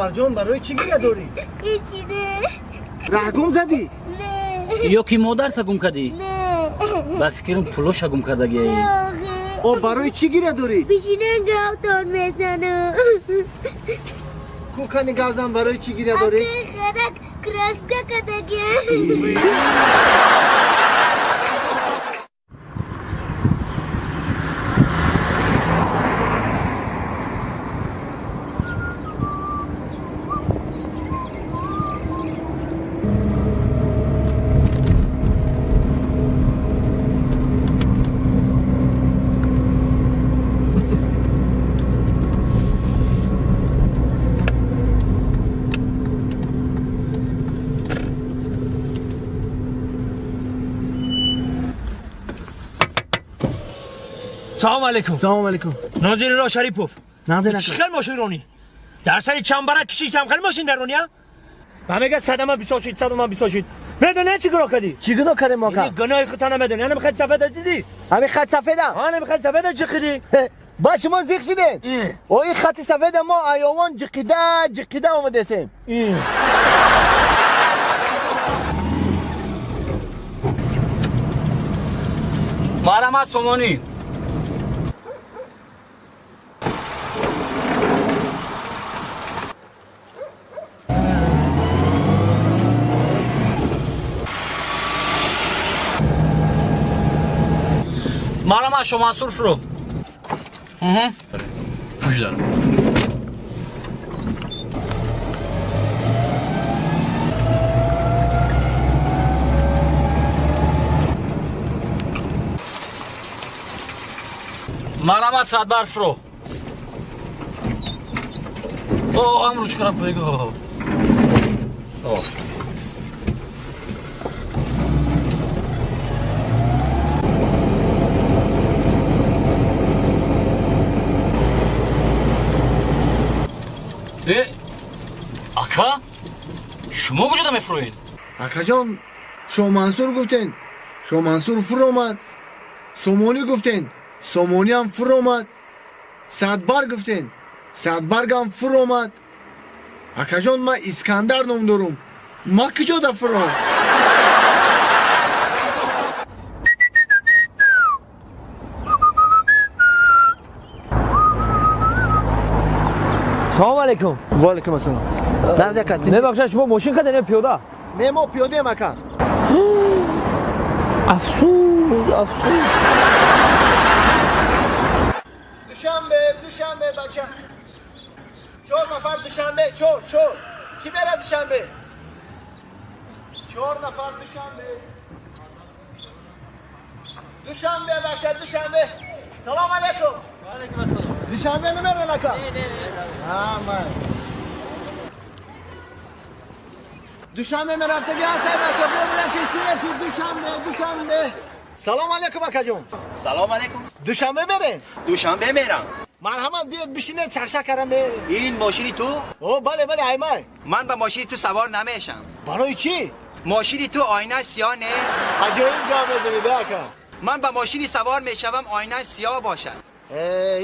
Хоҳарҷон, барои чӣ гиря дорӣ? Ҳеҷи не. Раҳ гум задӣ? Не. Ё ки модарта гум кардӣ? Не. Ба фикрам пулоша гум кардагӣ. Не, охе. О, барои чӣ гиря дорӣ? Бишинен гавтон мезанам. Ку кани гавзан, барои чӣ гиря дорӣ? Акай харак краска кардагӣ. سلام علیکم. سلام علیکم. ناظر را شریپوف. ناظر چه ماشین رانی؟ در سر چنبرک کشیشم خیلی ماشین در رانی ها؟ من میگه صدمه بیساشید صدمه بیساشید. میدونی چی گناه کردی؟ چی گناه کردی ما که؟ گناه خودت نمیدونی. انا میخواد سفید دیدی؟ همین خط سفیدم. انا میخواد سفید جخدی. با شما زیق شدین. او این خط سفید ما ایوان جقیده جقیده اومدسیم. مارا سومونی. Марама Шомансур фру. Гӯш дорам. Марама Садбар фру. О, ам ручкара пойго. О. Ака, шумо куҷода мефурӯед? Акаҷон, Шоҳмансур гуфтен, Шоҳмансур фуромад. Сомонӣ гуфтен, Сомониам фуромад. Садбар гуфтен, Садбаргам фуромад. Акаҷон, ман Искандар ном дорум. Ман куҷода фуром? سلام علیکم. و علیکم السلام. نبخشید شما ماشین خریدین یا پیاده؟ نه ما پیاده مکان. افسوس افسوس. دوشنبه دوشنبه بچه. 4 نفر دوشنبه 4 4. کی بره دوشنبه؟ 4 نفر دوشنبه. دوشنبه بچه دوشنبه. سلام علیکم. و علیکم السلام. دوشنبه نمیره لکا؟ نه نه نه. دوشنبه من رفته گه هستم بچه بیا بودم کشتی رسید. دوشنبه دوشنبه. سلام علیکم اکا جون. سلام علیکم. دوشنبه بره؟ دوشنبه میرم. مرحمت بیاد بشینه چرخ کردم بره. این ماشین تو؟ او بله بله ایمای. من با ماشین تو سوار نمیشم. برای چی؟ ماشین تو آینه سیاه نه؟ عجایب جا میدونی اکا. من با ماشینی سوار میشوم آینه سیاه باشد.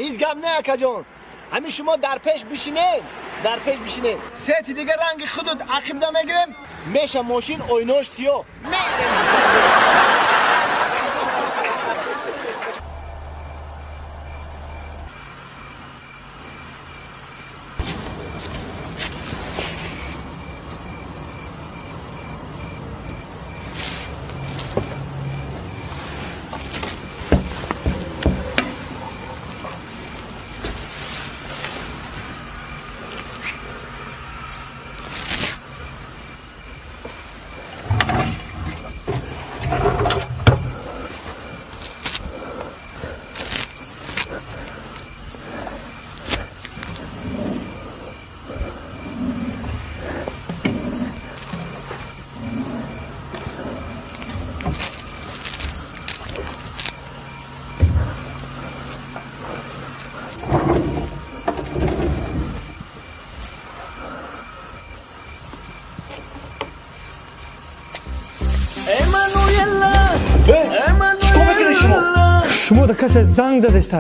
هیچ گم نه اکا جون. همین شما در پیش بشینین، در پیش بشینین. سه تی دیگه رنگ خودت عقب میگیرم میشه ماشین آیناش سیاه. میرم. Шумо да касе занг задеста.